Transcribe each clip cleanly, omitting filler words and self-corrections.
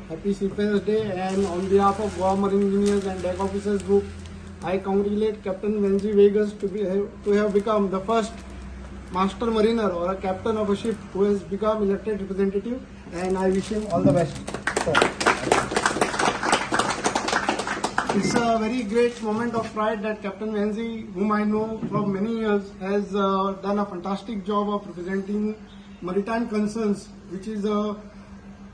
Happy Seafarers Day, and on behalf of Goa Marine Engineers and Deck Officers Group, I congratulate Captain Venzy Viegas to have become the first master mariner or a captain of a ship who has become elected representative, and I wish him all the best. Sir. It's a very great moment of pride that Captain Venzy, whom I know from many years, has done a fantastic job of representing maritime concerns, which is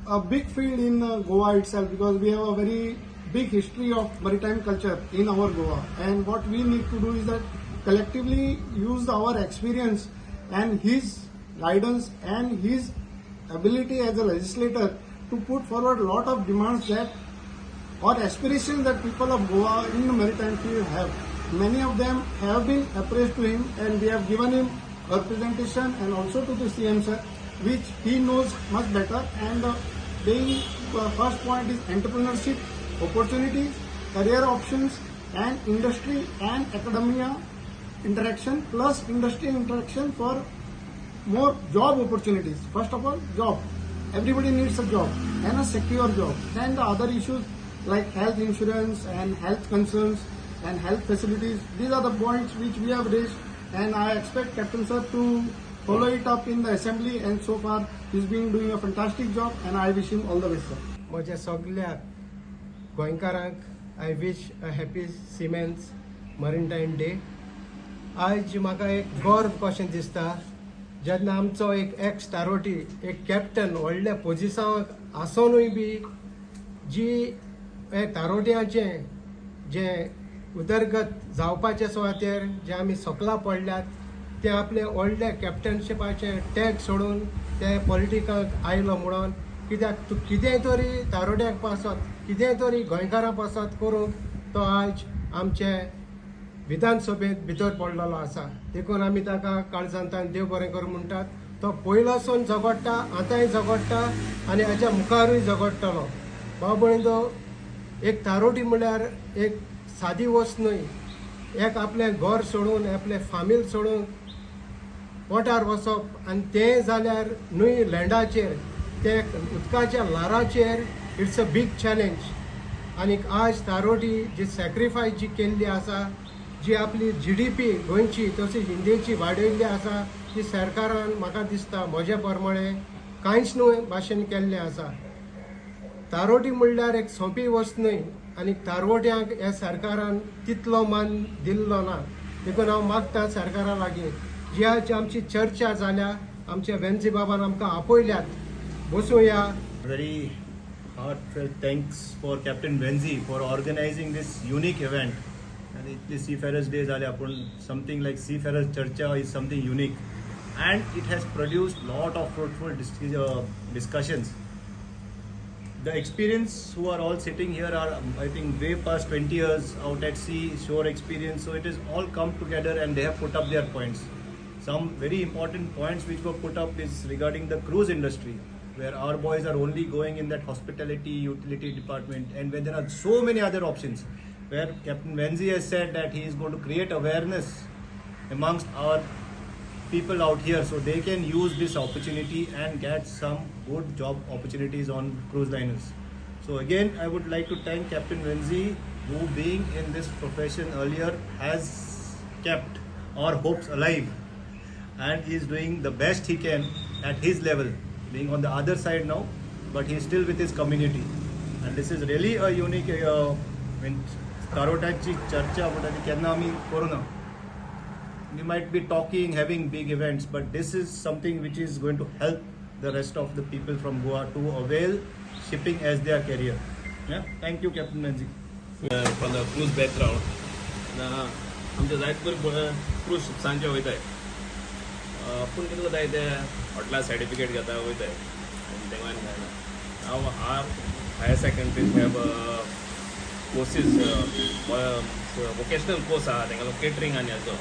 a big field in Goa itself, because we have a very big history of maritime culture in our Goa. And what we need to do is that collectively use our experience and his guidance and his ability as a legislator to put forward a lot of demands that or aspirations that people of Goa in the maritime field have. Many of them have been appraised to him, and we have given him a representation and also to the CM sir, which he knows much better. And the first point is entrepreneurship opportunities, career options, and industry and academia interaction, plus industry interaction for more job opportunities. First of all, job. Everybody needs a job and a secure job. Then the other issues like health insurance and health concerns and health facilities. These are the points which we have raised, and I expect Captain sir to follow it up in the assembly, and so far he's been doing a fantastic job, and I wish him all the best, sir. म्हज्या सगल्या गोंयकारांक I wish a happy Seamen's Maritime Day. आयज म्हाका एक गर्व कशें दिसता जेन्ना आमचो एक एक्स तारोटी, एक कॅप्टन, व्हडल्या पोजिसांवाक आसोनूय बी जी हे तारोट्यांचें जें उदरगत जावपाचे सुवातेर जे आमी सकला पडल्यात, ते आपले व्हडले कॅप्टनशिपाचे टॅग सोडून ते पॉलिटिकाक आयलो म्हणून, कित्याक तूं कितेंय तरी तारोट्याक पासत, कितेंय तरी गोंयकारां पासत करूंक तो आयज आमचे विधानसभेंत भितर पडलेलो आसा. देखून आमी ताका काळजांतान देव बरें करूं म्हणटात. तो पयलोसून झगडटा, आतांय झगडटा आनी हाच्या मुखारूय झगडटलो. भाव भयणींनो, एक तारोटी म्हणल्यार एक सादी वस्त न्हय. एक आपलें घर सोडून, आपलें फामील सोडून बोटार वचप, आनी तें जाल्यार न्हय लँडाचेर, ते उदकाच्या ल्हाराचेर. It's a big challenge. आनी आज तारोटी जी सॅक्रिफायस जी केल्ली आसा, जी आपली जीडीपी गोंयची तशीच इंडियेची वाडयल्ली आसा, ती सरकारान म्हाका दिसता म्हज्या प्रमाणे कांयच न्हय भाशेन केल्लें आसा. तारोटी म्हणल्यार एक सोंपी वस्त न्हय आनी तारवट्यांक ह्या सरकारान तितलो मान दिल्लो ना. देखून हांव मागता सरकारा लागीं, जी आज आमची चर्चा जाल्या, आमच्या वेन्सी बाबान आमकां आपयल्यात, बसुया. Very heartfelt thanks for Captain Venzi for organizing this unique event. And इतली Seafarers Day जाल्या, पूण something like Seafarers Charcha is something unique, and it has produced lot of fruitful discussions. The experience who are all sitting here are, I think, way past 20 years out at sea, shore experience. So it is all come together and they have put up their points. Some very important points which were put up is regarding the cruise industry, where our boys are only going in that hospitality utility department, and where there are so many other options, where Captain Venzi has said that he is going to create awareness amongst our people out here so they can use this opportunity and get some good job opportunities on cruise liners. So again, I would like to thank Captain Venzi, who being in this profession earlier has kept our hopes alive and is doing the best he can at his level, being on the other side now, but he is still with his community. And this is really a unique तारोट्याची चर्चा म्हणटा ती केन्ना आमी करूना. We might be talking, having big events, but this is something which is going to help the rest of the people from Goa to avail shipping as their career. Yeah, thank you, Captain Venzi. From the cruise background, आमचे जायत cruise शिप्सांचे वयताय, पूण कितें जाताय, ते हॉटेला certificate घेता वयताय आनी तेंगा जायना. हांव our higher secondaries have courses, vocational course आहा तेंगेलो केटरींग आनी हाचो.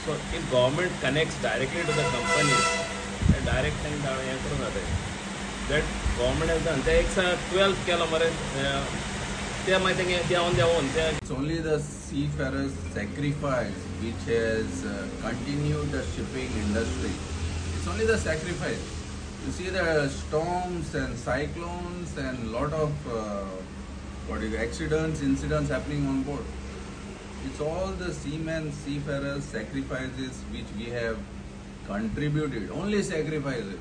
So if government connects directly to the companies, direct तांकां हें करूंक जाता. That government has done. ते एक ट्वेल्थ केलो मरे, ते मागीर तेंगे देंवन देंवन ते. It's only the seafarers' sacrifice which has continued the shipping industry. It's only the sacrifice. You see the storms and cyclones and lot of accidents, incidents happening on board. It's all the seamen, seafarers' sacrifices which we have contributed, only sacrifices.